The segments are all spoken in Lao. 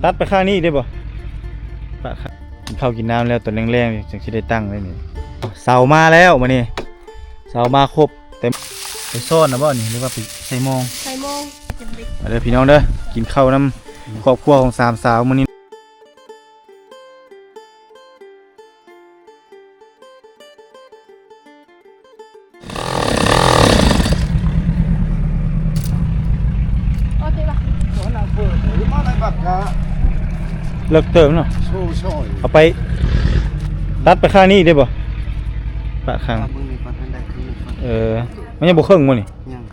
ຕັດໄປຂ້າງນີ້ໄດ້ບໍ່? ປະ ກິນເຂົ້າກິນນ້ຳແລ້ວ ຕອນແລງໆ ຈັ່ງຊິໄດ້ຕັ້ງໄດ້ນີ້. ເສົາມາແລ້ວມື້ນີ້ ເສົາມາຄົບ. ແຕ່ໄປຊ້ອນນະບໍ່ນີ້ ຫຼືວ່າໄປໃສ່ໝອງ? ໃສ່ໝອງ. ມາເດີພີ່ນ້ອງເດີ ກິນເຂົ້ານຳຄອບຄົວຂອງສາມສາວມື້ນີ້. ເລິກເຕີບເນາະ. ເອົາໄປຕັດໄປຂ້າງນີ້ໄດ້ບໍ່? ປະຂ້າງ. ເອີ ມັນຍັງບໍ່ເຄິ່ງບໍ່ນີ້? ຍັງ.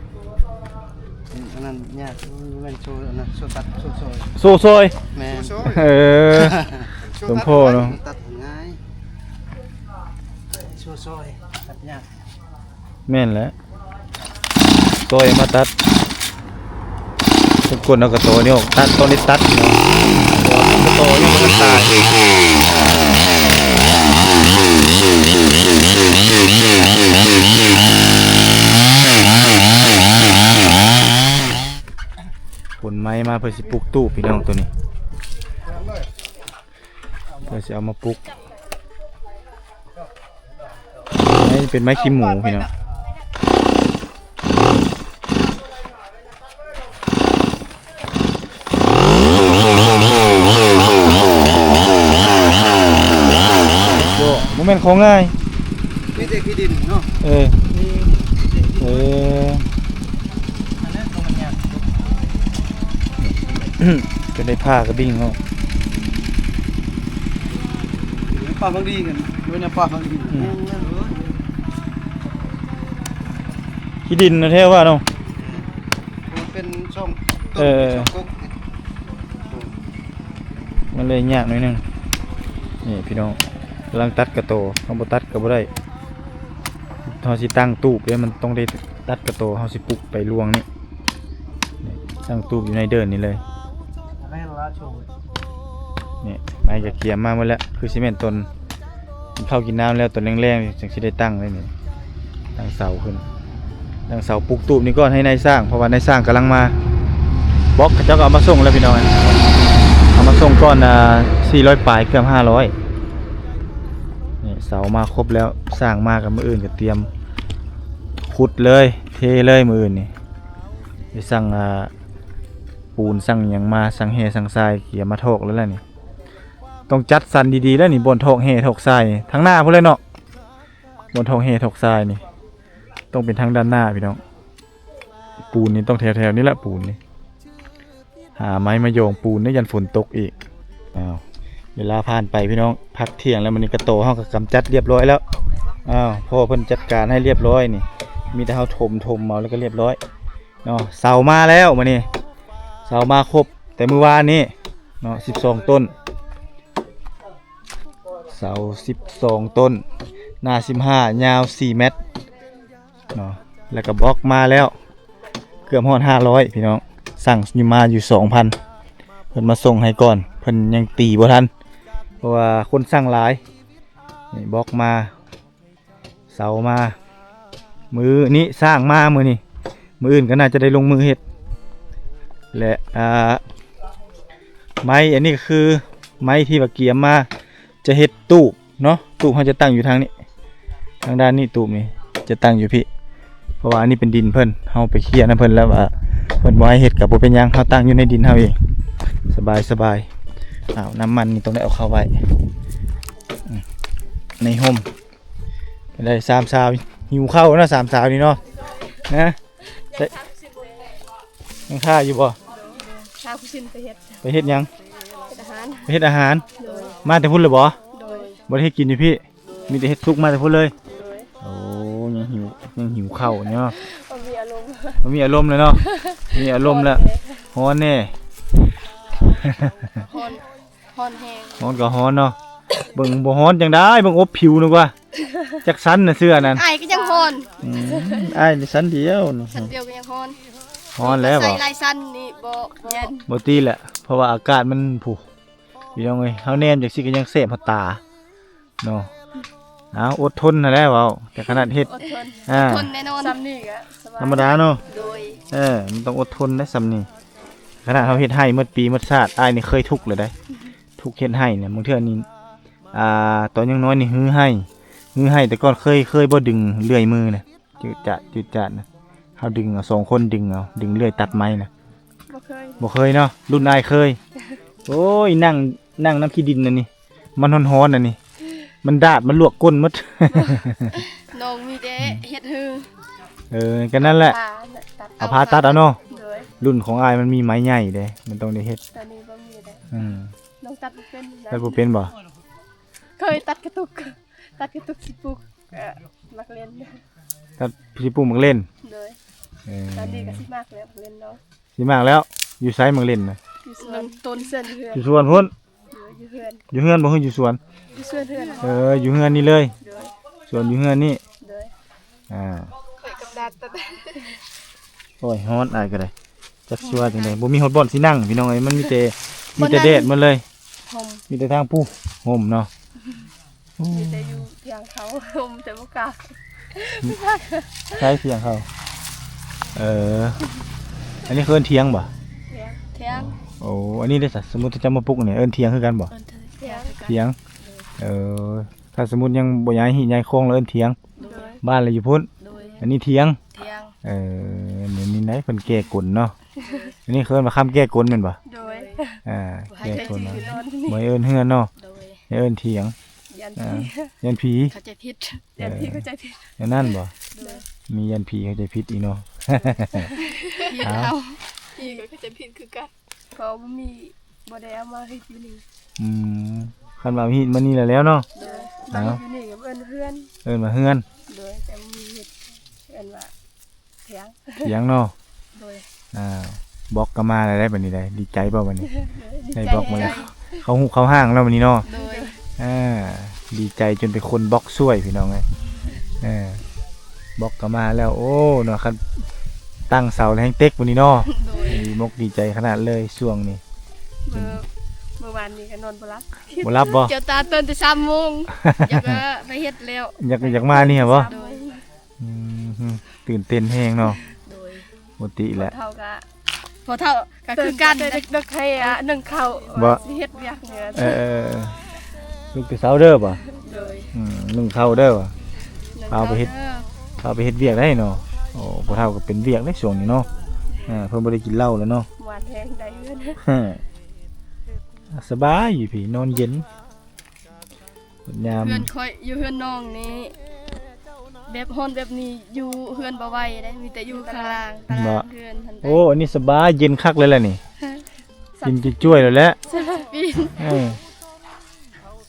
ອັນນັ້ນຍາກ ມັນແມ່ນໂຊ ອັນນັ້ນ ໂຊຕັດ ໂຊຊອຍ. ໂຊຊອຍ. ແມ່ນ. ເອີ ໂຊຕັດ ສົມພໍເນາະ ຕັດງ່າຍ ໂຊຊອຍຕັດຍາກ. ແມ່ນແຫຼະ ຊອຍມາຕັດ. ທຸກຄົນເອົາກະຕໍນີ້ອອກ ຕັດ ຕ້ອງໄດ້ຕັດເນາະ. ກະຕໍຍັງບໍ່ທັນຕາຍ. ຂົນໄມ້ມາເພື່ອຊິປຸກຕູບ ພີ່ນ້ອງ ໂຕນີ້ ເພື່ອຊິເອົາມາປຸກ. ໄມ້ເປັນໄມ້ຂີ້ໝູ ພີ່ນ້ອງ. ບໍ່ແມ່ນຂອງງ່າຍ ມີແຕ່ຂີ້ດິນເນາະ. ເອີ ເອີ ອັນນັ້ນກໍມັນຍາກ ຈະໄດ້ຜ່າກະບິ້ງເນາະ. ປາກຝັງດີກັນ ໂດຍແນວປາກຝັງດີ. ອືມ ຂີ້ດິນນະແທ້ວ່າເນາະ. ມັນເປັນຊ່ອງຕົ້ນ ເອີ ຊ່ອງກົກ ມັນເລີຍຍາກໜ້ອຍໜຶ່ງ. ນີ້ພີ່ນ້ອງ ກຳລັງຕັດກະຕໍ ເຮົາບໍ່ຕັດກໍບໍ່ໄດ້. ເຮົາຊິຕັ້ງຕູບເດ້ ມັນຕ້ອງໄດ້ຕັດກະຕໍ ເຮົາຊິປຸກໄປລວງນີ້. ນີ້ ຕັ້ງຕູບຢູ່ໃນເດີ່ນນີ້ເລີຍ. ນີ້ ໄມ້ກະກຽມມາໝົດແລ້ວ ຄືຊິແມ່ນຕອນ ກິນເຂົ້າກິນນ້ຳແລ້ວ ຕອນແລງໆ ຈັ່ງຊິໄດ້ຕັ້ງໄດ້ນີ້ ຕັ້ງເສົາຂຶ້ນ ຕັ້ງເສົາ ປຸກຕູບນີ້ກ່ອນໃຫ້ນາຍຊ່າງ ເພາະວ່ານາຍຊ່າງກຳລັງມາ. ບລັອກເຂົາເຈົ້າກໍເອົາມາສົ່ງແລ້ວ ພີ່ນ້ອງ ເອົາມາສົ່ງກ່ອນ ອ່າ ສີ່ຮ້ອຍປາຍ ເກືອບຫ້າຮ້ອຍ. ນີ້ເສົາມາຄົບແລ້ວ ຊ່າງມາກັບມື້ອື່ນກໍຕຽມຂຸດເລີຍ ເທເລີຍມື້ອື່ນນີ້. ໄປສັ່ງ ອ່າ ປູນ ສັ່ງຫຍັງມາ ສັ່ງແຮ່ ສັ່ງຊາຍ ກຽມມາຖອກແລ້ວແຫຼະນີ້. ຕ້ອງຈັດສັນດີໆ ແລ້ວນີ້ ບ່ອນຖອກແຮ່ຖອກຊາຍ ທາງໜ້າພຸ້ນແຫຼະເນາະ. ບ່ອນຖອກແຮ່ຖອກຊາຍນີ້ ຕ້ອງເປັນທາງດ້ານໜ້າ ພີ່ນ້ອງ. ປູນນີ້ຕ້ອງແຖວໆ ນີ້ແຫຼະ ປູນນີ້. ຫາໄມ້ມາຢອງປູນເດ້ ຢ້ານຝົນຕົກອີກ. ອ້າວ ເວລາຜ່ານໄປ ພີ່ນ້ອງ ພັກທ່ຽງແລ້ວ. ມື້ນີ້ກະຕໍເຮົາກໍກຳຈັດລຽບຮ້ອຍແລ້ວ. ອ້າວ ພໍ່ເພິ່ນຈັດການໃຫ້ລຽບຮ້ອຍນີ້ ມີແຕ່ເຮົາຖົມໆ ເອົາແລ້ວກໍລຽບຮ້ອຍເນາະ. ເສົາມາແລ້ວມື້ນີ້ ເສົາມາຄົບແຕ່ມື້ວານນີ້ເນາະ ສິບສອງຕົ້ນ. ເສົາສິບສອງຕົ້ນ ໜາສິບຫ້າ ຍາວສີ່ແມັດເນາະ. ແລ້ວກໍບລັອກມາແລ້ວ ເກືອບຮອດຫ້າຮ້ອຍ ພີ່ນ້ອງ. ສັ່ງມາຢູ່ສອງພັນ ເພິ່ນມາສົ່ງໃຫ້ກ່ອນ ເພິ່ນຍັງຕີບໍ່ທັນ ເພາະວ່າຄົນສັ່ງຫຼາຍ. ນີ້ບລັອກມາ ເສົາມາ ມື້ນີ້ຊ່າງມາ ມື້ນີ້ ມື້ອື່ນກໍໜ້າຈະໄດ້ລົງມືເຮັດ. ແລະ ອ່າ ໄມ້ອັນນີ້ກໍຄືໄມ້ທີ່ວ່າກຽມມາຈະເຮັດຕູບເນາະ. ຕູບເຮົາຈະຕັ້ງຢູ່ທາງນີ້ ທາງດ້ານນີ້ ຕູບນີ້ຈະຕັ້ງຢູ່ພີ້ ເພາະວ່າອັນນີ້ເປັນດິນເພິ່ນ ເຮົາໄປເຄຍນຳເພິ່ນແລ້ວວ່າເພິ່ນບໍ່ໃຫ້ເຮັດກໍບໍ່ເປັນຫຍັງ ເຮົາຕັ້ງຢູ່ໃນດິນເຮົາເອງ ສະບາຍໆ. ອ້າວ ນ້ຳມັນນີ້ຕ້ອງໄດ້ເອົາເຂົ້າໄວ້ ອືມ ໃນຮົ່ມ. ໄດ້ສາມສາວ ຫິວເຂົ້າເນາະ ສາມສາວນີ້ເນາະ. ຮະ ໄດ້ ຍັງຄາຢູ່ບໍ່? ຄາຜູ້ຊິນໄປເຮັດ ໄປເຮັດຫຍັງ? ເຮັດອາຫານ ໄປເຮັດອາຫານ. ໂດຍ ມາແຕ່ພຸ້ນເລີຍບໍ່? ໂດຍ ບໍ່ໄດ້ເຮັດກິນຢູ່ພີ້ ມີແຕ່ເຮັດສຸກມາແຕ່ພຸ້ນເລີຍ. ໂດຍ ໂອ້ ຍັງຫິວ ຍັງຫິວເຂົ້າເນາະ. ບໍ່ມີອາລົມ ບໍ່ມີອາລົມເລີຍເນາະ ມີອາລົມແລ້ວ ຮ້ອນແດ່ ຮ້ອນ ຮ້ອນແຮງ ຮ້ອນກໍຮ້ອນເນາະ. ເບິ່ງບໍ່ຮ້ອນຈັ່ງໃດ ເບິ່ງອົບຜິວນີ້ກວ່າ ຈັກຊັ້ນນະເສື້ອນັ້ນ ອ້າຍກໍຍັງຮ້ອນ. ອືມ ອ້າຍນີ້ຊັ້ນດຽວນີ້ ຊັ້ນດຽວກໍຍັງຮ້ອນ. ຮ້ອນແລ້ວ ໃສ່ຫຼາຍຊັ້ນນີ້ບໍ່ ບໍ່ເຢັນ ບໍ່ຕິແຫຼະ ເພາະວ່າອາກາດມັນ ຜູ້ ພີ່ນ້ອງເອີຍ ເຮົາແນມຈັ່ງຊີ້ກໍຍັງແສບຫົວຕາເນາະ. ເອົາ ອົດທົນຫັ້ນແຫຼະເວົ້າ ແຕ່ຂະໜາດເຮັດ ອົດທົນ ອ່າ ທົນແນ່ນອນ. ຊ່ຳນີ້ກໍສະບາຍ ທຳມະດາເນາະ. ໂດຍ ເອີ ມັນຕ້ອງອົດທົນໄດ໋ ຊ່ຳນີ້. ຂະໜາດເຮົາເຮັດໄຮ່ໝົດປີໝົດຊາດ ອ້າຍນີ້ເຄີຍທຸກແລ້ວໃດ໋ ທຸກເຮັດໄຮ່ນີ້. ບາງເທື່ອນີ້ ອ່າ ຕອນຍັງນ້ອຍນີ້ຮື້ໄຮ່ ຮື້ໄຮ່ ແຕ່ກ່ອນເຄີຍ ເຄີຍບໍ່ດຶງເລື່ອຍມືນະ ຈືດຈາດ ຈືດຈາດນະ ເຮົາດຶງເອົາ ສອງຄົນດຶງເອົາ ດຶງເລື່ອຍຕັດໄມ້ນະ. ບໍ່ເຄີຍ ບໍ່ເຄີຍເນາະ ລຸ້ນອ້າຍເຄີຍ. ໂອ້ຍ ນັ່ງ ນັ່ງນຳຂີ້ດິນອັນນີ້ ມັນຮ້ອນໆ ອັນນີ້ ມັນດາດ ມັນລວກກົ້ນໝົດ. ນ້ອງມີແຕ່ເຮັດຮື ເອີ ກໍນັ້ນແຫຼະ ເອົາພາຕັດເອົາເນາະ. ລຸ້ນຂອງອ້າຍມັນມີໄມ້ໃຫຍ່ເດ້ ມັນຕ້ອງໄດ້ເຮັດ. ຕອນນີ້ບໍ່ມີແລ້ວ ອືມ ນ້ອງຕັດບໍ່ເປັນ ຕັດບໍ່ເປັນບໍ່? ເຄີຍຕັດກະຕຸກ ຕັດກະຕຸກຊິປຸກ ເອີ ມັກເຫຼັ້ນ ຕັດຊິປຸກມັກເຫຼັ້ນ. ໂດຍ ເອີ ຕອນນີ້ກໍຊິມັກແລ້ວມັກເຫຼັ້ນເນາະ. ຊິມາກແລ້ວ ຢູ່ໃສໝາກເຫຼັ້ນນະ? ຢູ່ສວນ ຕົ້ນເຊື່ອນຢູ່ເຮືອນ ຢູ່ສວນພຸ້ນ ຢູ່ເຮືອນ ຢູ່ເຮືອນບໍ່ ຄືຢູ່ສວນ? ຢູ່ສວນເຮືອນ ເອີ ຢູ່ເຮືອນນີ້ເລີຍ ໂດຍ ສວນຢູ່ເຮືອນນີ້ ໂດຍ ອ່າ ໂອ້ຍ ຮ້ອນອ້າຍກໍໄດ້ ຈັກຊິວ່າຈັ່ງໃດ ບໍ່ມີຮອດບ່ອນຊິນັ່ງ ພີ່ນ້ອງເອີຍ ມັນມີແຕ່ ມີແຕ່ແດດໝົດເລີຍ ມີແຕ່ທາງພູ່ ຮົ່ມເນາະ. ໂອ້ ມີແຕ່ຢູ່ຖຽງເຂົາ ຮົ່ມແຕ່ບໍ່ກ້າ ໃຊ້ຖຽງເຂົາ ເອີ ອັນນີ້ເອີ້ນຖຽງບໍ່? ຖຽງ ຖຽງ ໂອ້ ອັນນີ້ເດ້ ສົມມຸດເຈົ້າມາປຸກນີ້ ເອີ້ນຖຽງຄືກັນບໍ່? ຖຽງ ຖຽງ ເອີ ຖ້າສົມມຸດຍັງບໍ່ຍ້າຍຮີດຍ້າຍຄອງ ແລ້ວເອີ້ນຖຽງ ໂດຍ ບ້ານລະຢູ່ພຸ້ນ ໂດຍ ອັນນີ້ຖຽງ ຖຽງ ເອີ ນີ້ ນີ້ໄດ໋ ເພິ່ນແກ້ກົນເນາະ ອັນນີ້ເອີ້ນວ່າຄຳແກ້ກົນແມ່ນບໍ່? ໂດຍ ອ່າ ແກ້ກົນເນາະ ບໍ່ໃຫ້ເອີ້ນເຮືອນເນາະ ໂດຍ ໃຫ້ເອີ້ນຖຽງ ຢ້ານຜີ ອ່າ ຢ້ານຜີ ເຂົ້າໃຈຜິດ ຢ້ານຜີເຂົ້າໃຈຜິດ ແນວນັ້ນບໍ່? ໂດຍ ມີຢ້ານຜີເຂົ້າໃຈຜິດອີກເນາະ ຜິດ ເອົາ ເອົາ ຜີກໍເຂົ້າໃຈຜິດຄືກັນ ເພາະວ່າບໍ່ມີ ບໍ່ໄດ້ເອົາມາເຮັດຢູ່ນີ້ ອືມ ຄັນວ່າເຮັດມານີ້ລະແລ້ວເນາະ ໂດຍ ມາເຮັດຢູ່ນີ້ກໍເອີ້ນເຮືອນ ເອີ້ນວ່າເຮືອນ ໂດຍ ແຕ່ບໍ່ມີເຮັດ ເອີ້ນວ່າ ຖຽງ ຖຽງເນາະ ໂດຍ ອ່າ ບລັອກກໍມາແລ້ວໄດ໋ ບັດນີ້ໄດ໋ ດີໃຈບໍ່ບັດນີ້ ໂດຍ ໄດ້ບລັອກມາແລ້ວ ດີໃຈ ເຂົ້າຮູບເຂົ້າຮ່າງແລ້ວບັດນີ້ເນາະ ໂດຍ ອ່າ ດີໃຈຈົນໄປຄົ້ນບລັອກຊ່ວຍ ພີ່ນ້ອງເອີຍ ເອີ ບລັອກກໍມາແລ້ວ ໂອ້ ເນາະ ຄັນຕັ້ງເສົາແລ້ວແຮ່ງເຕັກບັດນີ້ເນາະ ໂດຍ ດີມົກດີໃຈຂະໜາດເລີຍຊ່ວງນີ້ ເມື່ອ ເມື່ອວານນີ້ກໍນອນບໍ່ຫຼັບ ບໍ່ຫຼັບບໍ່? ເຈົ້າຕາຕື່ນແຕ່ສາມໂມງ ຢາກ ເອີ ໄປເຮັດແລ້ວ ຢາກ ຢາກມານີ້ຫວະບໍ່? ໂດຍ ອືມ ຕື່ນເຕັ້ນແຮງເນາະ ໂດຍ ປົກກະຕິແຫຼະ ພໍ່ເຖົ້າກະ ພໍ່ເຖົ້າກະຄືກັນ ຕື່ນແຕ່ເດັກໆ ໃຫ້ ອ່າ ໜຶ້ງເຂົ້າ ບໍ່ ຊິເຮັດວຽກເຮືອນ ເອີ ເອີ ລຸກແຕ່ເຊົ້າເດີບໍ່? ໂດຍ ອືມ ໜຶ້ງເຂົ້າເດີ ໜຶ້ງເຂົ້າ ພາໄປເຮັດ ເດີ ພາໄປເຮັດວຽກໄດ໋ເນາະ ໂອ້ ພໍ່ເຖົ້າກໍເປັນວຽກເດ້ຊ່ວງນີ້ເນາະ ອ່າ ເພິ່ນບໍ່ໄດ້ກິນເຫຼົ້າແລ້ວເນາະ ຫວານແຮງໄດ້ເຮືອນ ສະບາຍຢູ່ພີ້ ນອນເຢັນ ຍາມ ເຮືອນຂ້ອຍຢູ່ເຮືອນນ້ອງນີ້ ແບບຮ້ອນແບບນີ້ຢູ່ເຮືອນບໍ່ໄຫວເດ້ ມີແຕ່ຢູ່ຂ້າງລ່າງຕາລາງເຮືອນຫັ້ນ ໂອ້ ອັນນີ້ສະບາຍເຢັນຄັກເລີຍແຫຼະນີ້ ເຢັນຈະຈ່ວຍແລ້ວແຫຼະ ເອີ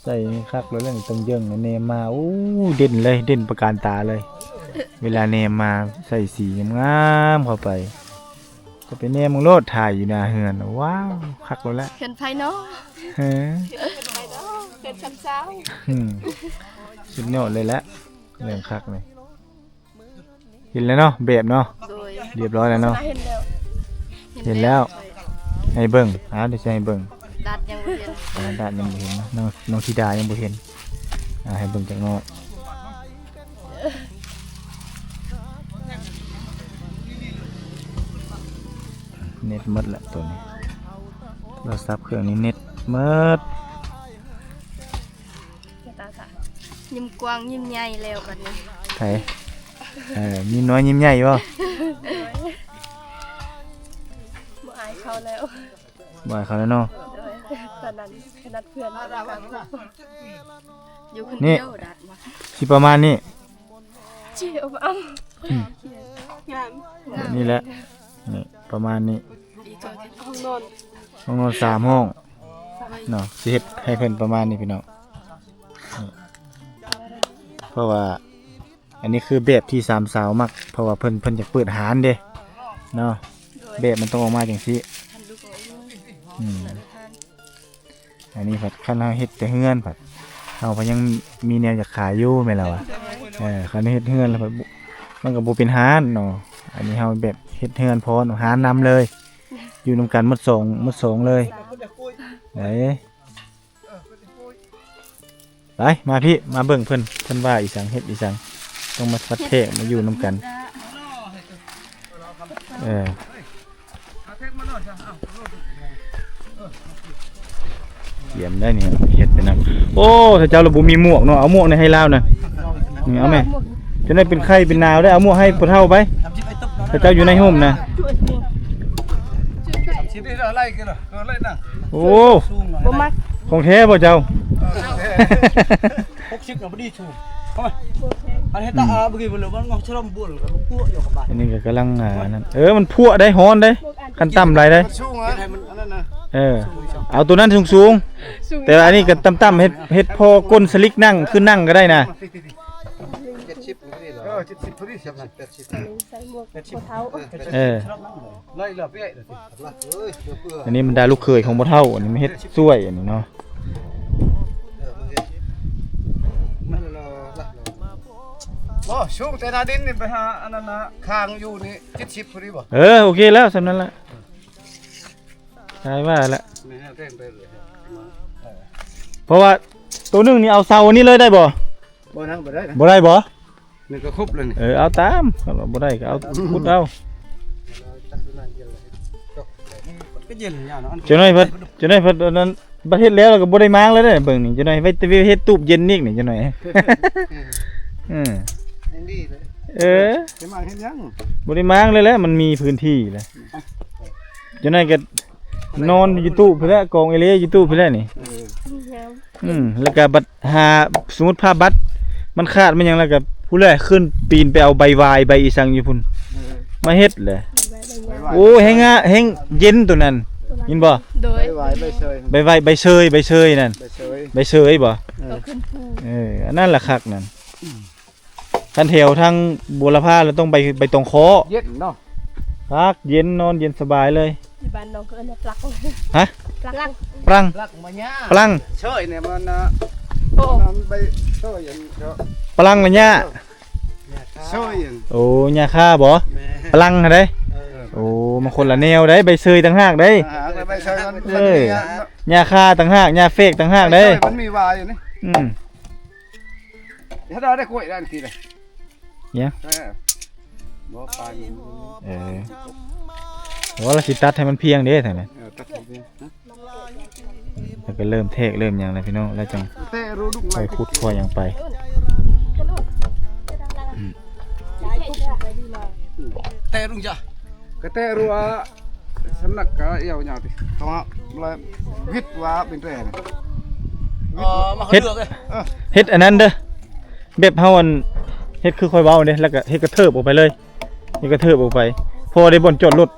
ໃສ່ຄັກເລີຍແຫຼະນີ້ ຕົງເຢິງແນມມາ ໂອ້ ເດັ່ນເລີຍ ເດັ່ນປະການຕາເລີຍ ເວລາແນມມາໃສ່ສີງາມໆເຂົ້າໄປ ຈະໄປແນມເບິ່ງໂລດ ຖ່າຍຢູ່ໜ້າເຮືອນ ວ້າວ ຄັກໂລດແຫຼະ ເຮືອນໃຜເນາະ ເອີ ເຮືອນໃຜເນາະ ເຮືອນຊຳຊາວ ອືມ ສຸດຍອດເລີຍແຫຼະ ເລື່ອງຄັກນີ້ ເຫັນແລ້ວເນາະ ແບບເນາະ ໂດຍ ຮຽບຮ້ອຍແລ້ວເນາະ ເຫັນແລ້ວ ເຫັນແລ້ວ ໃຫ້ເບິ່ງ ອ່າ ດຽວຊິໃຫ້ເບິ່ງ ດາດຍັງບໍ່ເຫັນ ອ່າ ດາດຍັງບໍ່ເຫັນເນາະ ນ້ອງ ນ້ອງທິດາຍັງບໍ່ເຫັນ ອ່າ ໃຫ້ເບິ່ງຈັກໜ້ອຍ ເນັດໝົດລະໂຕນີ້ ໂທລະສັບເຄື່ອງນີ້ເນັດໝົດ ຍິ້ມກວ້າງຍິ້ມໃຫຍ່ແລ້ວບັດນີ້ ໃຜ? ເອີ ຍິ້ມນ້ອຍຍິ້ມໃຫຍ່ບໍ່? ບໍ່ອາຍເຂົາແລ້ວ ບໍ່ອາຍເຂົາແລ້ວເນາະ ໂດຍ ຕອນນັ້ນຂະໜາດເພື່ອນ ຢູ່ຄົນດຽວດາດມາ ຊິປະມານນີ້ ຊິເອົາ ອືມ ງາມ ແບບນີ້ແຫຼະ ນີ້ປະມານນີ້ ຫ້ອງນອນ ຫ້ອງນອນສາມຫ້ອງເນາະ ຊິເຮັດໃຫ້ເພິ່ນປະມານນີ້ພີ່ນ້ອງ ນີ້ ເພາະວ່າ ອັນນີ້ຄືແບບທີ່ສາມສາວມັກ ເພາະວ່າເພິ່ນ ເພິ່ນຢາກເປີດຮ້ານເດ້ເນາະ ແບບມັນຕ້ອງອອກມາຈັ່ງຊີ້ ອືມ ອັນນີ້ພັດຄັນເຮົາເຮັດແຕ່ເຮືອນພັດ ເຮົາພັດຍັງມີແນວຢາກຂາຍຢູ່ແມ່ນລະວະ ເອີ ຄັນເຮັດເຮືອນລະພັດ ມັນກໍບໍ່ເປັນຮ້ານເນາະ ອັນນີ້ເຮົາແບບເຮັດເຮືອນພ້ອມ ຮ້ານນຳເລີຍ ຢູ່ນຳກັນໝົດສອງ ໝົດສອງເລີຍ ໄດ້ ໄປ ມາພີ້ ມາເບິ່ງເພິ່ນ ເພິ່ນວ່າອີ່ສັງ ເຮັດອີ່ສັງ ຕ້ອງມາພັດແພກ ມາຢູ່ນຳກັນ ເອີ. ຢ້ຽມໄດ້ນີ້ ເຮັດໄປນຳ. ໂອ້ ຖ້າເຈົ້າລະບໍ່ມີໝວກເນາະ ເອົາໝວກໃນໃຫ້ລາວນະ. ນີ້ເອົາແມ່ ຈະໄດ້ເປັນໄຂ້ເປັນໜາວໄດ້. ເອົາໝວກໃຫ້ພໍ່ເຖົ້າໄປ ຖ້າເຈົ້າຢູ່ໃນຮົ່ມນະ. ໂອ້ ບໍ່ມັກ ຂອງແທ້ບໍ່ເຈົ້າ? ຫົກສິບນະ ພໍດີສູງ. ອັນນີ້ກໍກຳລັງ ອ່າ ນັ້ນ ເອີ ມັນພວກໄດ້ ຮ້ອນໄດ້ ຄັນຕ່ຳຫຼາຍໄດ້. ເອີ ເອົາໂຕນັ້ນສູງໆ ແຕ່ວ່າອັນນີ້ກໍຕ່ຳໆ ເຮັດ ເຮັດພໍກົ້ນສະລິກນັ່ງ ຄືນັ່ງກໍໄດ້ນະ. ເອີ ເຈັດສິບພໍດີ ເອີ ອັນນີ້ບັນດາລູກເຂີຍຂອງພໍ່ເຖົ້າ ອັນນີ້ມາເຮັດຊ່ວຍ ອັນນີ້ເນາະ. ບໍ່ ສູງແຕ່ໜ້າດິນນີ້ໄປຫາອັນນັ້ນນະ ຄາງຢູ່ນີ້ເຈັດສິບພໍດີບໍ່? ເອີ ໂອເຄແລ້ວ ສ່ຳນັ້ນລະ ໃຊ່ວ່າລະ. ເພາະວ່າໂຕໜຶ່ງນີ້ເອົາເສົາອັນນີ້ເລີຍໄດ້ບໍ່? ບໍ່ນະ ບໍ່ໄດ້ນະ ບໍ່ໄດ້ບໍ່? ນີ້ກໍຄົບແລ້ວນີ້. ເອີ ເອົາຕາມ ຄັນວ່າບໍ່ໄດ້ກໍເອົາ ຂຸດເອົາ. ກໍເຢັນຍາວເນາະ ຈັກໜ້ອຍເພິ່ນ ຈັກໜ້ອຍເພິ່ນອັນນັ້ນ ບັດເຮັດແລ້ວ ແລ້ວກໍບໍ່ໄດ້ມ້າງແລ້ວເດ້. ເບິ່ງນີ້ ຈັກໜ້ອຍໄວ້ແຕ່ເຮັດຕູບເຢັນອີກນີ້ ຈັກໜ້ອຍ. ເອີ ຍັງດີເລີຍ ເອີ ໄປມ້າງເຮັດຫຍັງ? ບໍ່ໄດ້ມ້າງເລີຍແຫຼະ ມັນມີພື້ນທີ່ແຫຼະ. ຈັກໜ້ອຍກໍນອນຢູ່ຕູ້ພຸ້ນແຫຼະ ກອງເອເລຢູ່ຕູ້ພຸ້ນແຫຼະນີ້. ເອີ ອືມ ແລ້ວກໍບັດຫາ ສົມມຸດພາບບັດມັນຂາດມັນຫຍັງ ແລ້ວກໍຜູ້ແລຂຶ້ນປີນໄປເອົາໃບວາຍໃບອີສັງຢູ່ພຸ້ນ ເອີ ມາເຮັດແຫຼະ. ໂອ້ ແຮງງາ ແຮງເຢັນໂຕນັ້ນ ຍິນບໍ່? ໂດຍ ໃບວາຍ ໃບເຊີຍ ໃບວາຍ ໃບເຊີຍ ໃບເຊີຍນັ້ນ ໃບເຊີຍ ໃບເຊີຍບໍ່? ເອີ ເອີ ອັນນັ້ນລະຄັກນັ້ນ. ຄັນແຖວທາງບົວລະພາລະຕ້ອງໃບ ໃບຕອງເຄາະ ເຢັນເນາະ ພັກເຢັນ ນອນເຢັນສະບາຍເລີຍ. ທີ່ບ້ານນ້ອງກໍເອີ້ນວ່າປລັກ. ຮະ? ປລັກ ປລັງ ປລັກມາຫຍ້າ ປລັງ ເຊີຍນີ້ມັນນະ. ໂອ້ ມັນໃບເຊີຍອັນເນາະ ປລັງມາຫຍ້າ ເຊີຍອັນ ໂອ້ ຫຍ້າຄາບໍ່? ແມ່ນ ປລັງຫັ້ນເດ້. ເອີ ໂອ້ ມັນຄົນລະແນວເດ້ ໃບເຊີຍຕ່າງຫາກເດ້. ອ່າ ໃບເຊີຍມັນ ເອີ ມັນມີຫຍ້າ ຫຍ້າຄາຕ່າງຫາກ ຫຍ້າເຟກຕ່າງຫາກເດ້. ເຊີຍມັນມີວາຢູ່ນີ້ ອືມ. ເຮັດໄດ້ກ້ວຍດ້ານທີ່ເດ້ ຫຍັງ? ເອີ ບໍ່ປານ ເອີ ວ່າລະຊິຕັດໃຫ້ມັນພຽງເດ້ ທ່ານນະ. ເອີ ຕັດໃຫ້ພຽງ ແລ້ວກໍເລີ່ມແທກເລີ່ມຫຍັງແລ້ວພີ່ນ້ອງ ແລ້ວຈັ່ງຄ່ອຍຂຸດຄ່ອຍຫຍັງໄປ. ແຕ່ລຸງຈ້າ ກະແຕະ ຫຼືວ່າສຳນັກກະອຽວຍາວຕິ ເຂົາວ່າວິດວ່າເປັນແຕະນະ. ເອີ ມາເຮັດ ເອີ ເຮັດອັນນັ້ນເດີ ແບບເຮົາອັນ ເຮັດຄືຂ້ອຍເວົ້າເດ້ ແລ້ວກະເຮັດກະເທີບອອກໄປເລີຍ ເຮັດກະເທີບອອກໄປ ພໍໄດ້ບ່ອນຈອດລົດ.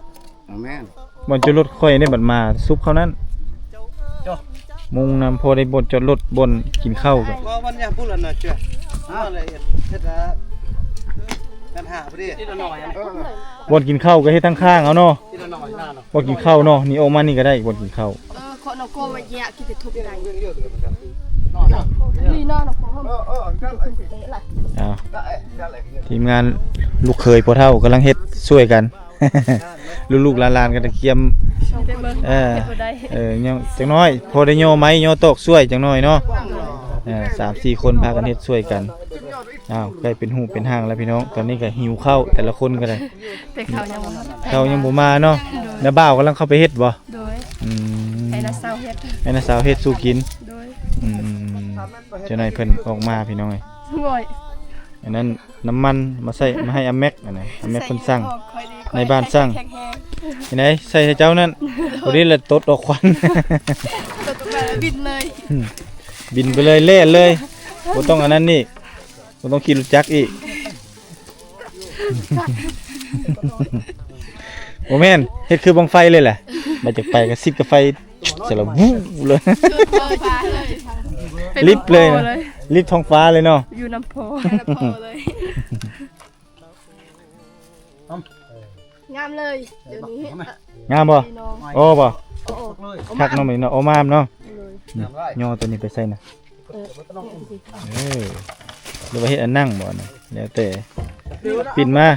ແມ່ນ ບ່ອນຈອດລົດຂ້ອຍນີ້ບັດມາຊຸບເຂົ້ານັ້ນ ມຸງນຳ ພໍໄດ້ບ່ອນຈອດລົດ ບ່ອນກິນເຂົ້າກະ ບໍ່ ມັນຍາມພຸ້ນລະນະເຈົ້າ ເຮັດ ເຮັດ ເຮັດ ເຮັດ ບໍ່ອນກິນເຂົ້າກໍເຮັດທາງຂ້າງເອົາເນາະ ບໍ່ກິນເຂົ້າເນາະ ນີ້ອອກມານີ້ກໍໄດ້ ບໍ່ກິນເຂົ້າ. ທີມງານລູກເຂີຍພໍ່ເຖົ້າກຳລັງເຮັດຊ່ວຍກັນ ລູກໆຫຼານໆກໍຕະກຽມ ເອີ ເອີ ຍັງຈັກໜ້ອຍ ພໍໄດ້ຍໍໄມ້ຍໍຕອກຊ່ວຍຈັກໜ້ອຍເນາະ. ເອີ ສາມສີ່ຄົນພາກັນເຮັດຊ່ວຍກັນ. ອ້າວ ໃກ້ເປັນຮູບເປັນຮ່າງແລ້ວພີ່ນ້ອງ ຕອນນີ້ກໍຫິວເຂົ້າ ແຕ່ລະຄົນກໍໄດ້ ແຕ່ເຂົ້າຍັງບໍ່ມາ ເຂົ້າຍັງບໍ່ມາເນາະ. ໂດຍ ນ້າບ່າວກຳລັງເຂົ້າໄປເຮັດບໍ່? ໂດຍ ອືມ ໃຫ້ນ້າສາວເຮັດ ໃຫ້ນ້າສາວເຮັດສູ່ກິນ. ໂດຍ ອືມໆໆ ເຈົ້ານາຍເພິ່ນອອກມາພີ່ນ້ອງເອີຍ ໂອ້ຍ ອັນນັ້ນ ນ້ຳມັນມາໃສ່ ມາໃຫ້ອາແມັກ ອັນນັ້ນ ອາແມັກເພິ່ນສັ່ງ ໃນບ້ານສັ່ງ. ເຮັດໃດ ໃສ່ໃຫ້ເຈົ້ານັ້ນ ພໍດີລະຕົດອອກຄວັນ ຕົດອອກມາແລ້ວບິນເລີຍ ອືມ ບິນໄປເລີຍ ແລ່ນເລີຍ ບໍ່ຕ້ອງອັນນັ້ນອີກ ບໍ່ຕ້ອງຂີ່ລົດຈັກອີກ. ບໍ່ແມ່ນ ເຮັດຄືບັ້ງໄຟເລີຍແຫຼະ ບາດຢາກໄປກໍຊິດກັບໄຟ ສະລະວູເລີຍ ລິບເລີຍນະ ລິບທ້ອງຟ້າເລີຍເນາະ ຢູ່ນຳພໍ່ ງາມເລີຍດຽວນີ້ ງາມບໍ່? ໂອ້ບໍ່ ໂອ້ ຄັກເນາະ ມື້ນີ້ເນາະ ໂອ້ ງາມເນາະ ຍໍໂຕນີ້ໄປໃສ່ນະ ເອີ ຫຼືວ່າເຮັດອັນນັ່ງບໍ່ນະ ແລ້ວແຕ່ ປິ່ນມາ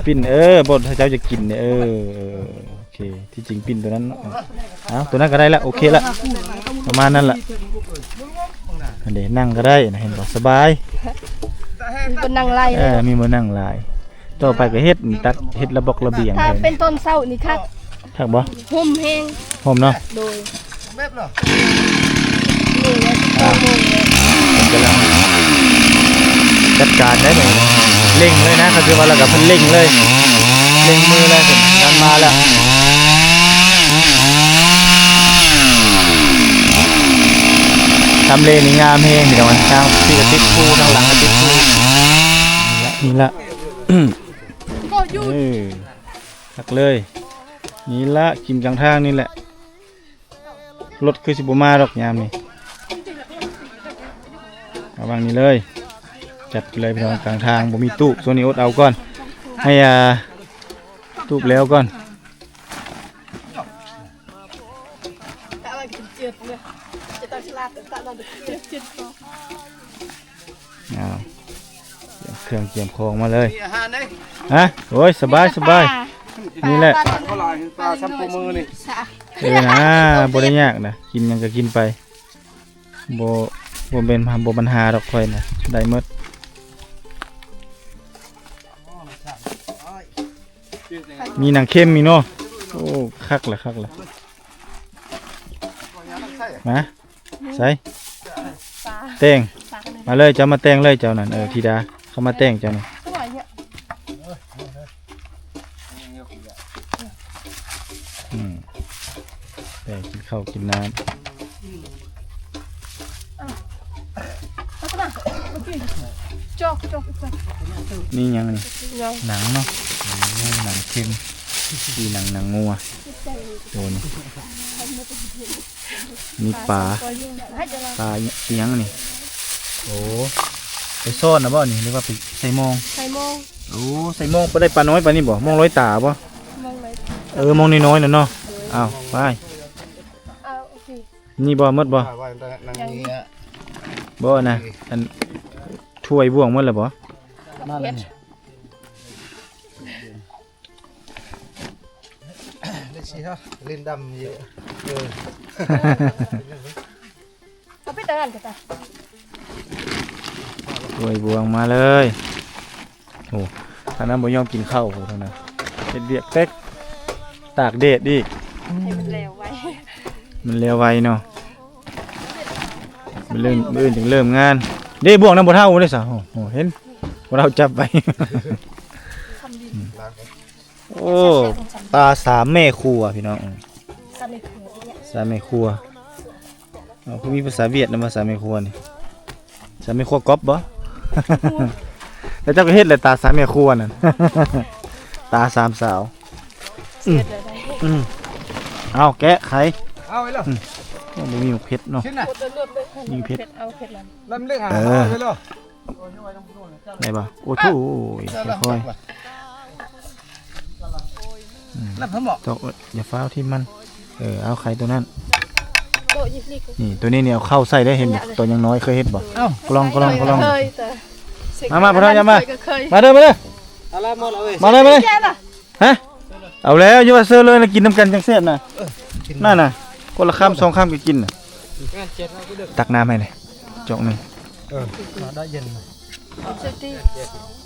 ປິ່ນ ເອີ ບ່ອນເຈົ້າຈະກິນເດີ ເອີ ເອີ ໂອເຄ ທີ່ຈິງປິ່ນໂຕນັ້ນເນາະ ເອົາ ໂຕນັ້ນກໍໄດ້ລະ ໂອເຄລະ ປະມານນັ້ນລະ ອັນນີ້ນັ່ງກໍໄດ້ນະ ເຫັນບໍ່? ສະບາຍ ມີບ່ອນນັ່ງຫຼາຍ ເອີ ມີບ່ອນນັ່ງຫຼາຍ ຕໍ່ໄປກໍເຮັດ ຕັດ ເຮັດລະບອກລະບຽງ ຖ້າເປັນຕອນເຊົ້ານີ້ຄັກ ຄັກບໍ່? ຮົ່ມແຮງ ຮົ່ມເນາະ ໂດຍ ເປັນກຳລັງຈັດການໄດ້ເລີຍ ເລັ່ງເລີຍນະ ເຂົາຊິວ່າ ແລ້ວກໍເພິ່ນເລັ່ງເລີຍ ເລັ່ງມືເລີຍ ເພິ່ນງານມາແລ້ວ. ທຳເລນີ້ງາມແຮງ ພີ່ນ້ອງເອີຍ ທາງພີ້ກໍຕິດພູ ທາງຫຼັງກໍຕິດພູ ນີ້ລະ ເອີ ຄັກເລີຍ ນີ້ລະ ກິນກາງທາງນີ້ແຫຼະ. ລົດຄືຊິບໍ່ມາດອກຍາມນີ້ ເອົາວາງນີ້ເລີຍ ຈັດໄປເລີຍພີ່ນ້ອງ ກາງທາງບໍ່ມີຕູບ ຊ່ວງນີ້ອົດເອົາກ່ອນ ໃຫ້ ອ່າ ຕູບແລ້ວກ່ອນ. ອ້າວ ຕຽມເຄື່ອງຕຽມຂອງມາເລີຍ ມີອາຫານເດ້ ຮະ ໂອ້ຍ ສະບາຍ ສະບາຍ ນີ້ແຫຼະ ປາເຂົາຫຼາຍ ປາຊຳໂປມືນີ້ ເອີນະ ບໍ່ໄດ້ຍາກນະ ກິນຫຍັງກໍກິນໄປ ບໍ່ ບໍ່ເປັນ ບໍ່ບັນຫາດອກ ຂ້ອຍນະ ໄດ້ໝົດ ມີໜັງເຄັມອີກເນາະ ໂອ້ ຄັກລະ ຄັກລະ ມາ ໃສ່ ປາ ແຕ່ງ ປາ ມາເລີຍ ເຈົ້າມາແຕ່ງເລີຍ ເຈົ້ານັ້ນ ເອີ ທິດາ ເຂົ້າມາແຕ່ງເຈົ້ານັ້ນ ອືມ ແຕ່ງກິນເຂົ້າກິນນ້ຳ ນີ້ຫຍັງນີ້ ຫຍັງ ໜັງເນາະ ໂອ້ ໜັງເຄັມ ມີໜັງ ໜັງງົວ ໂດນ ມີປາ ປາອີ່ຫຍັງນີ້ ໂອ້ ໄປຊ້ອນນະບໍ່ນີ້ ຫຼືວ່າໄປໃສ່ມອງ ໃສ່ມອງ ໂອ້ ໃສ່ມອງ ໄປໄດ້ປານ້ອຍປານີ້ບໍ່ ມອງລອຍຕາບໍ່ ມອງລອຍຕາ ເອີ ມອງນ້ອຍໆນັ້ນເນາະ ໂດຍ ອ້າວ ໄປ ອ້າວ ໂອເຄ ນີ້ບໍ່ ໝົດບໍ່ ຍັງອີກ ບໍ່ນະ ອັນ ຖ້ວຍບ່ວງໝົດແລ້ວບໍ່ ມາແລ້ວນີ້ ໄດ້ຊິເຮົາຫຼິ້ນດຳຢູ່ ເອີ ເອົາໄປຕະນັ້ນກໍໄດ້ ໂອ້ຍ ບວງມາເລີຍ ໂອ້ ທາງນັ້ນບໍ່ຍອມກິນເຂົ້າ ໂອ້ ທາງນັ້ນເຮັດວຽກແຕັກ ຕາກແດດອີກ ໃຫ້ມັນແລ້ວໄວ ມັນແລ້ວໄວເນາະ ມື້ອື່ນ ມື້ອື່ນຈຶ່ງເລີ່ມງານ ເດ້ ບວງນຳບໍ່ເຖົ້າເດ້ຊະ ໂອ້ ເຫັນບໍ່ເຖົ້າຈັບໄວ້ ໂອ້ ຕາສາມແມ່ຄົວພີ່ນ້ອງ ສາມແມ່ຄົວ ສາມແມ່ຄົວ ເອົາ ຄືມີພາສາຫວຽດນຳວ່າສາມແມ່ຄົວນີ້ ສາມແມ່ຄົວກ໋ອບບໍ່ ແລ້ວເຈົ້າກໍເຮັດແຫຼະຕາສາມແມ່ຄົວນັ້ນ ຕາສາມສາວ ຊິເຮັດແນວໃດ ອືມ ເອົາແກະໄຂ ເອົາໄວ້ລະ ອືມ ໂອ້ ບໍ່ມີໝາກເຜັດເນາະ ນີ້ເຜັດ ເອົາເຜັດລຳ ລຳເລັກຫາ ເອີ ເອົາໄວ້ລະ ໄດ້ບໍ່ ໂອ້ໂຫ ຄ່ອຍໆ ອືມ ຕອກ ຢ່າຟ້າວຖິ້ມມັນ ເອີ ເອົາໄຂ່ຕົວນັ້ນ ໂຕະ ນີ້ ຕົວນີ້ນີ້ເອົາເຂົ້າໃສ່ໄດ້ ເຫັນບໍ່ ໂຕຍັງນ້ອຍ ເຄີຍເຮັດບໍ່ ເອົ້າ ກະລ່ອງ ກະລ່ອງ ກະລ່ອງ ເຄີຍ ແຕ່ ມາ ມາ ພໍ່ເຖົ້າ ຢ່າມາ ເຄີຍ ມາເດີ ມາເດີ ເອົາລະ ໝົດເອົາເວີຍ ມາເລີຍ ມາເລີຍ ຮະ ເອົາແລ້ວ ຢ່າວ່າເຊີເລີຍນະ ກິນນຳກັນຈັ່ງແຊບນະ ເອີ ກິນ ນັ້ນນະ ຄົນລະຄຳສອງຄຳກໍກິນນະ ຕັກນ້ຳໃຫ້ແດ່ ຈອກໜຶ່ງ ເອີ ໄດ້ເຢັນ ເອົາໃສ່ຕີ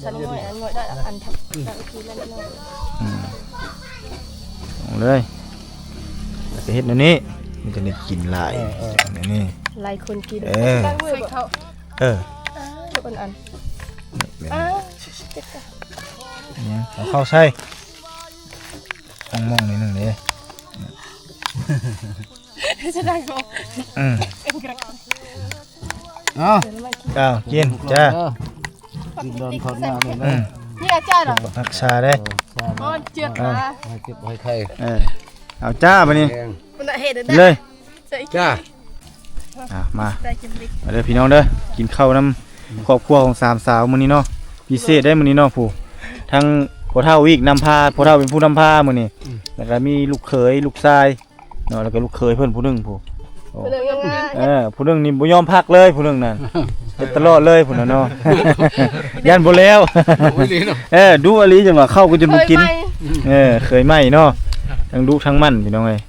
ສັນງອຍ ອັນງອຍໄດ້ ອັນທັບ ອືມ ໄດ້ ໂອເຄ ແລ້ວເນາະ ອືມ ເອົາເລີຍ ແລ້ວກໍເຮັດແນວນີ້ ມັນຈະໄດ້ກິນຫຼາຍ ເອີ ເອີ ແນວນີ້ ຫຼາຍຄົນກິນ ເອີ ໃສ່ເຂົ້າ ເອີ ທຸກອັນ ນີ້ ແບບນີ້ ເອົາເຂົ້າໃສ່ ມອງໆ ໜ້ອຍໜຶ່ງເດ້ ຈະໄດ້ບໍ່ ອືມ ເອົາ ເອົາ ກິນຈ້າ ກິນດອນທອດໜ້ານີ້ນະ ອືມ ນີ້ອາຈານເນາະ ຮັກສາເດ້ ເອີ ໂອ້ ເຈັບຂາ ໃຫ້ເຈັບໃຫ້ໄຂ້ ເອີ ເອົາຈ້າບາດນີ້ ມັນເຮັດໄດ້ເລີຍ ຈ້າ ອ່ະ ມາ ມາເດີພີ່ນ້ອງເດີ ກິນເຂົ້ານຳຄອບຄົວຂອງສາມສາວມື້ນີ້ເນາະ ພິເສດໄດ໋ມື້ນີ້ເນາະ ຜູ້ ທັງພໍ່ເຖົ້າອີກນຳພາ ພໍ່ເຖົ້າເປັນຜູ້ນຳພາມື້ນີ້ ອືມ ແລ້ວກໍມີລູກເຂີຍ ລູກຊາຍ ເນາະ ແລ້ວກໍລູກເຂີຍເພິ່ນຜູ້ໜຶ່ງຜູ້ ໂອ້ ເອີ ຜູ້ໜຶ່ງນີ້ບໍ່ຍອມພັກເລີຍ ຜູ້ໜຶ່ງນັ້ນ ເຮັດຕະຫຼອດເລີຍຜູ້ນັ້ນເນາະ ຢ້ານບໍ່ແລ້ວ ເອີ ດຸອີ່ຫຼີເນາະ ເອີ ດຸອີ່ຫຼີ ຈັ່ງວ່າເຂົ້າກໍຈົນບໍ່ກິນ ເອີ ເຂີຍໃໝ່ເນາະ ທັງດຸທັງໝັ່ນພີ່ນ້ອງເອີຍ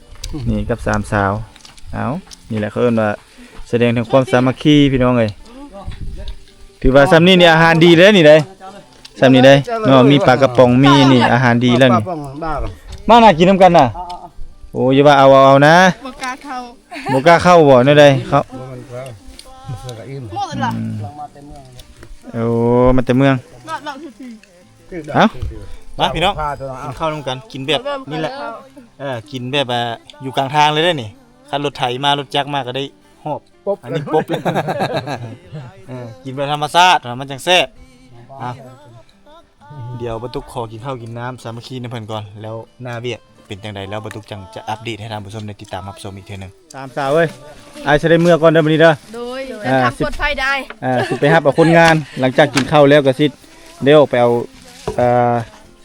ນີ້ກັບສາມສາວ ເອົາ ນີ້ແຫຼະເຂົາເອີ້ນວ່າ ສະແດງເຖິງຄວາມສາມັກຄີພີ່ນ້ອງເອີຍ ຖືວ່າຊ່ຳນີ້ນີ້ອາຫານດີເດ້ນີ້ເດ້ ຊ່ຳນີ້ເດ້ເນາະ ມີປາກະປ໋ອງ ມີນີ້ ອາຫານດີແລ້ວນີ້ ມານະ ກິນນຳກັນນະ ໂອ້ ຢ່າວ່າເອົາ ເອົາ ເອົານະ ບໍ່ກ້າ ບໍ່ກ້າເຂົ້າບໍ່ ແນວໃດ? ເຂົ້າ ໝົດລະ ອືມ ໂອ້ ມາແຕ່ເມືອງ ເອົາ ມາພີ່ນ້ອງ ກິນເຂົ້ານຳກັນ ກິນແບບນີ້ແຫຼະ ເອີ ກິນແບບ ອ່າ ຢູ່ກາງທາງເລີຍເດ້ນີ້ ຄັນລົດໄຖມາ ລົດຈັກມາກໍໄດ້ຮອບ ປົບ ອັນນີ້ປົບເລີຍ ເອີ ກິນແບບທຳມະຊາດ ມັນຈັ່ງແຊບ ອ່ະ ດຽວບ່າວຕຸກຂໍກິນເຂົ້າກິນນ້ຳສາມັກຄີນຳເພິ່ນກ່ອນ ແລ້ວໜ້າວຽກເປັນຈັ່ງໃດ ແລ້ວບ່າວຕຸກຈັ່ງຈະອັບເດດໃຫ້ທ່ານຜູ້ຊົມໄດ້ຕິດຕາມຮັບຊົມອີກເທື່ອໜຶ່ງ. ສາມສາວເອີຍ ອ້າຍຊິໄດ້ເມືອກກ່ອນເດີບັດນີ້ເດີ. ໂດຍ ເດີນທາງປອດໄພໄດ໋. ອ່າ ຊິໄປຮັບເອົາຄົນງານ ຫຼັງຈາກກິນເຂົ້າແລ້ວກໍຊິໄດ້ອອກໄປເອົາ ເອີ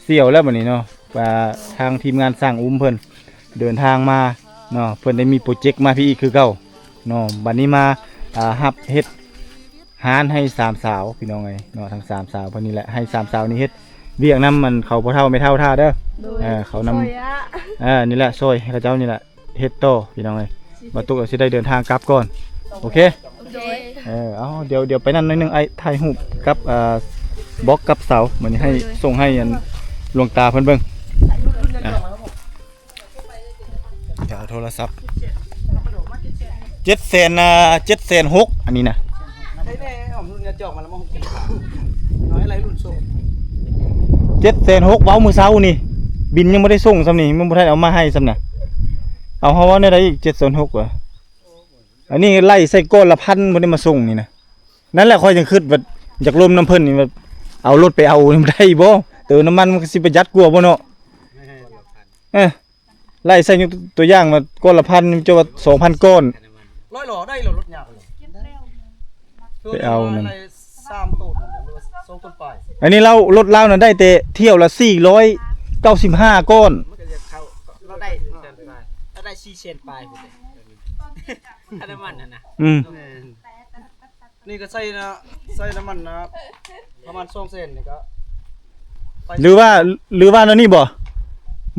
ສ່ຽວແລ້ວບັດນີ້ເນາະ ວ່າທາງທີມງານຊ່າງອຸ້ມເພິ່ນເດີນທາງມາເນາະ ເພິ່ນໄດ້ມີໂປຣເຈັກມາພີ້ອີກຄືເກົ່າເນາະ. ບັດນີ້ມາ ອ່າ ຮັບເຮັດ ຮ້ານໃຫ້ສາມສາວພີ່ນ້ອງເອີຍເນາະ ທັງສາມສາວເພິ່ນນີ້ແຫຼະ ໃຫ້ສາມສາວນີ້ເຮັດວຽກນຳ ອັນ ເຂົາພໍ່ເຖົ້າແມ່ເຖົ້າທ່າເດີ. ໂດຍ ເອີ ເຂົານຳ ຊ່ອຍ ອ່າ ນີ້ແຫຼະ ຊ່ອຍໃຫ້ເຂົາເຈົ້ານີ້ແຫຼະ ເຮັດຕໍ່ພີ່ນ້ອງເອີຍ. ບ່າວຕຸກກໍຊິໄດ້ເດີນທາງກັບກ່ອນ ໂອເຄ. ໂດຍ ເອີ ເອົາ ດຽວ ດຽວໄປນັ້ນໜ້ອຍໜຶ່ງ ອ້າຍຖ່າຍຮູບກັບ ອ່າ ບລັອກກັບເສົາ ມື້ນີ້ໃຫ້ ໂດຍ ສົ່ງໃຫ້ ອັນ ຫຼວງຕາເພິ່ນເບິ່ງ ອ່າ. ດຽວໂທລະສັບ ເຈັດແສນ ອ່າ ເຈັດແສນຫົກ ອັນນີ້ນະ ເຈັດແສນຫົກ ເວົ້າມື້ເຊົ້ານີ້ ບິນຍັງບໍ່ໄດ້ສົ່ງຊ້ຳນີ້ ມັນບໍ່ທັນເອົາມາໃຫ້ຊ້ຳນະ. ເອົາ ເຮົາເວົ້າແນວໃດອີກ ເຈັດແສນຫົກ ຫວາ ອັນນີ້ໄລ່ໃສ່ກ້ອນລະພັນ ບໍ່ໄດ້ມາສົ່ງນີ້ນະ. ນັ້ນແຫຼະ ຂ້ອຍຈຶ່ງຄິດວ່າຢາກລົມນຳເພິ່ນນີ້ ວ່າເອົາລົດໄປເອົາໄດ້ບໍ່ ເຕີມນ້ຳມັນມັນກໍຊິປະຢັດກວ່າບໍ່ເນາະ. ເອີ ໄລ່ໃສ່ຍົກຕົວຢ່າງວ່າກ້ອນລະພັນ ເຈົ້າວ່າສອງພັນກ້ອນ ຮ້ອຍຫຼໍ່ໄດ້ແລ້ວ ລົດຍາວເລີຍ ໄປເອົານັ້ນ ສາມໂຕນ ສອງໂຕນປາຍ. ອັນນີ້ລາວ ລົດລາວນັ້ນໄດ້ແຕ່ຖ້ຽວລະສີ່ຮ້ອຍເກົ້າສິບຫ້າກ້ອນ ມັນກໍຢາກເຂົ້າ ລາວໄດ້ ລາວໄດ້ສີ່ແສນປາຍພຸ້ນເດ້ ຄ່ານ້ຳມັນຫັ້ນນະ. ອືມ ແມ່ນ. ນີ້ກໍໃສ່ນະ ໃສ່ນ້ຳມັນນະ ປະມານສອງແສນນີ້ກໍ ຫຼືວ່າ ຫຼືວ່າແນວນີ້ບໍ່?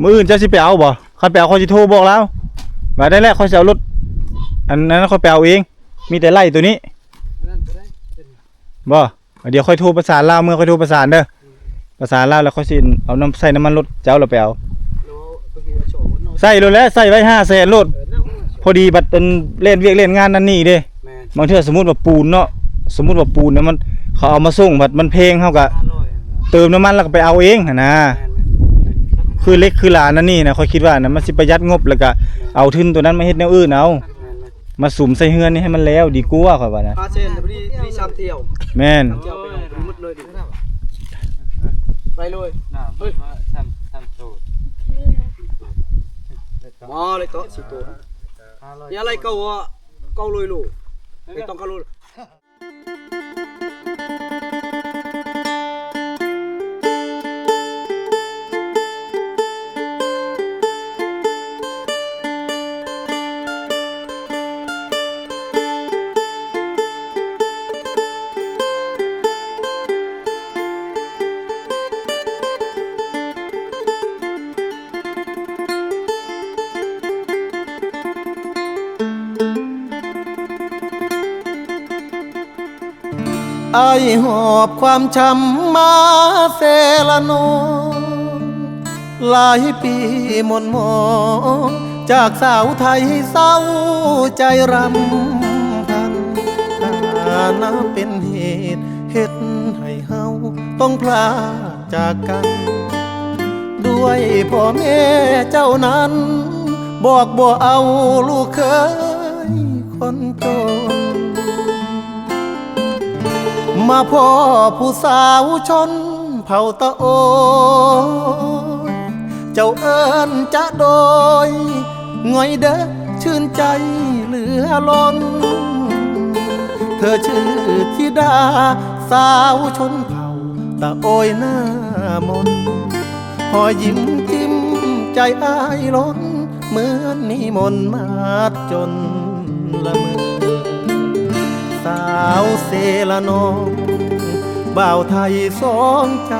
ມື້ອື່ນເຈົ້າຊິໄປເອົາບໍ່? ຄັນໄປເອົາ ຂ້ອຍຊິໂທບອກລາວ ວ່າໄດ້ແລ້ວ ຂ້ອຍຊິເອົາລົດ ອັນນັ້ນ ຂ້ອຍໄປເອົາເອງ ມີແຕ່ໄລ່ໂຕນີ້ ນັ້ນກໍໄດ້ ບໍ່? ດຽວຂ້ອຍໂທປະສານລາວ ເມື່ອຂ້ອຍໂທປະສານເດີ ປະສານລາວແລ້ວ ຂ້ອຍຊິເອົານ້ຳ ໃສ່ນ້ຳມັນລົດເຈົ້າ ແລ້ວໄປເອົາ. ໃສ່ໂລດແຫຼະ ໃສ່ໄວ້ຫ້າແສນໂລດ ພໍດີບັດອັນແລ່ນວຽກແລ່ນງານນັ້ນນີ້ເດ້. ບາງເທື່ອສົມມຸດວ່າປູນເນາະ ສົມມຸດວ່າປູນນະ ມັນ ເຂົາເອົາມາສົ່ງ ບັດມັນແພງ ເຮົາກະເຕີມນ້ຳມັນ ແລ້ວກະໄປເອົາເອງຫັ້ນນະ. ຄືເຫຼັກຄືຫຼານອັນນີ້ນະ ຂ້ອຍຄິດວ່ານະ ມັນຊິປະຢັດງົບ ແລ້ວກະເອົາທຶນໂຕນັ້ນມາເຮັດແນວອື່ນເອົາ. ມາສຸມໃສ່ເຮືອນນີ້ໃຫ້ມັນແລ້ວດີກວ່າ ຂ້ອຍວ່ານະ. ຫ້າແສນ ພໍດີ ພໍດີສາມທ່ຽວ. ແມ່ນ. ສາມທ່ຽວໄປເອົາໝົດເລີຍ ໄປເລີຍ. ເຮີ້ຍ ສາມ ສາມໂຕ ມາເລີຍເກາະ ສີ່ໂຕ. ຢ່າໄລ່ເກົ້າ ເກົ້າຮ້ອຍໂລ ໄປຕ້ອງເກົ້າຮ້ອຍໂລ. ອ້າຍຫອບຄວາມຊ້ຳມາເຊລະໂນ ຫຼາຍປີໝົນໝອງ ຈາກສາວໄທເສົ້າໃຈຣຳພັນ ຖານະເປັນເຫດເຮັດໃຫ້ເຮົາຕ້ອງພລາກ ຈາກກັນ ດ້ວຍພໍ່ແມ່ເຈົ້ານັ້ນ ບອກບໍ່ເອົາລູກເຂີຍຄົນຈົນ ມາພໍ້ຜູ້ສາວຊົນເຜົ່າຕະໂອຍ ເຈົ້າເອີ້ນຈະໂດຍ ງ່ອຍເດີ ຊື່ນໃຈເຫຼືອລົ້ນ ເທີຊື່ທິດາສາວຊົນເຜົ່າຕະໂອຍໜ້າມົນ ຮອຍຍິ້ມຈິ້ມໃຈອ້າຍລົ້ນ ເໝືອນນິມົນມາດຈົນລະເມີ ສາວເຊລະນອງ ບ່າວໄທສອງໃຈ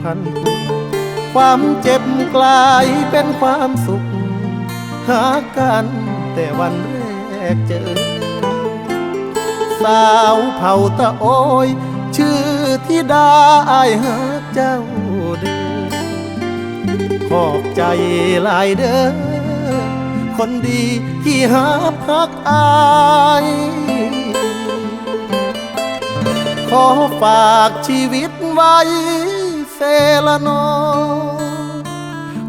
ພັນ ຄວາມເຈັບກລາຍເປັນຄວາມສຸກ ຮັກກັນແຕ່ວັນແລກເຈີ ສາວເຜົ່າຕະໂອຍ ຊື່ທິດາ ອ້າຍຮັກເຈົ້າເດີ ຂອບໃຈຫຼາຍເດີ ຄ ຄົນດີທີ່ຮັບຮັກອ້າຍ ຂໍຝາກຊີວິດໄວ້ເສລະໜອ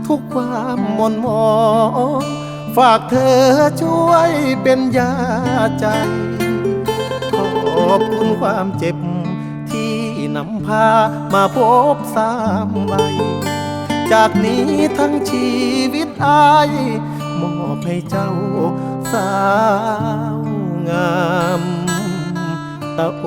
ທຸກຄວາມໝົ່ນໝອງ ຝາກເທີຊ່ວຍເປັນຢາໃຈ ຂອບຄຸນຄວາມເຈັບ ທີ່ນຳພາມາພົບຊ້ຳໄວ້ ຈາກນີ້ທັງຊີວິດອ້າຍ ມອບໃຫ້ເຈົ້າສາວງາມຕາໂອ.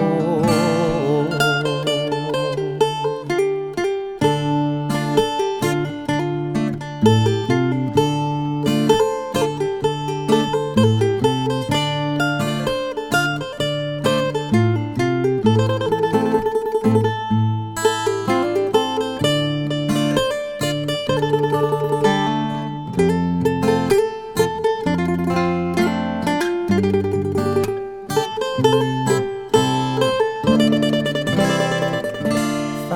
ສ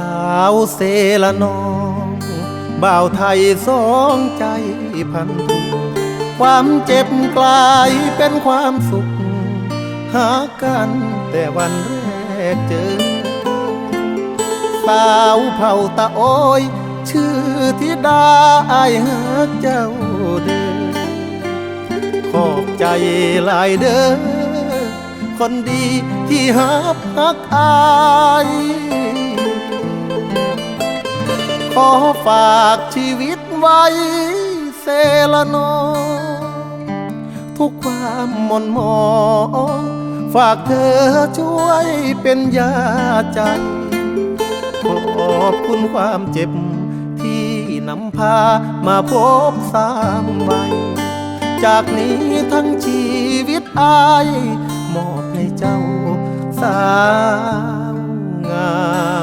າວເຊລະນ້ອງ ບ່າວໄທສອງໃຈພັນທຸກ ຄວາມເຈັບກາຍເປັນຄວາມສຸກ ຮັກກັນແຕ່ວັນແລກເຈີ ສາວເຜົ່າຕາໂອຍ ຊື່ທິດາ ອ້າຍຮັກເຈົ້າເດີ ຂອບໃຈຫຼາຍເດີ ຄົນດີທີ່ຮັບຮັກອ້າຍ ຂໍຝາກຊີວິດໄວ້ເສລະໜອ ທຸກຄວາມໝ່ນໝອງ ຝາກເທີຊ່ວຍເປັນຢາໃຈ ຂອບຄຸນຄວາມເຈັບທີ່ນຳ ພາມາພົບຊ້ຳໄວ້ ຈາກນີ້ທັງຊີວິດອ້າຍ ມອບໃຫ້ເຈົ້າສາວງາ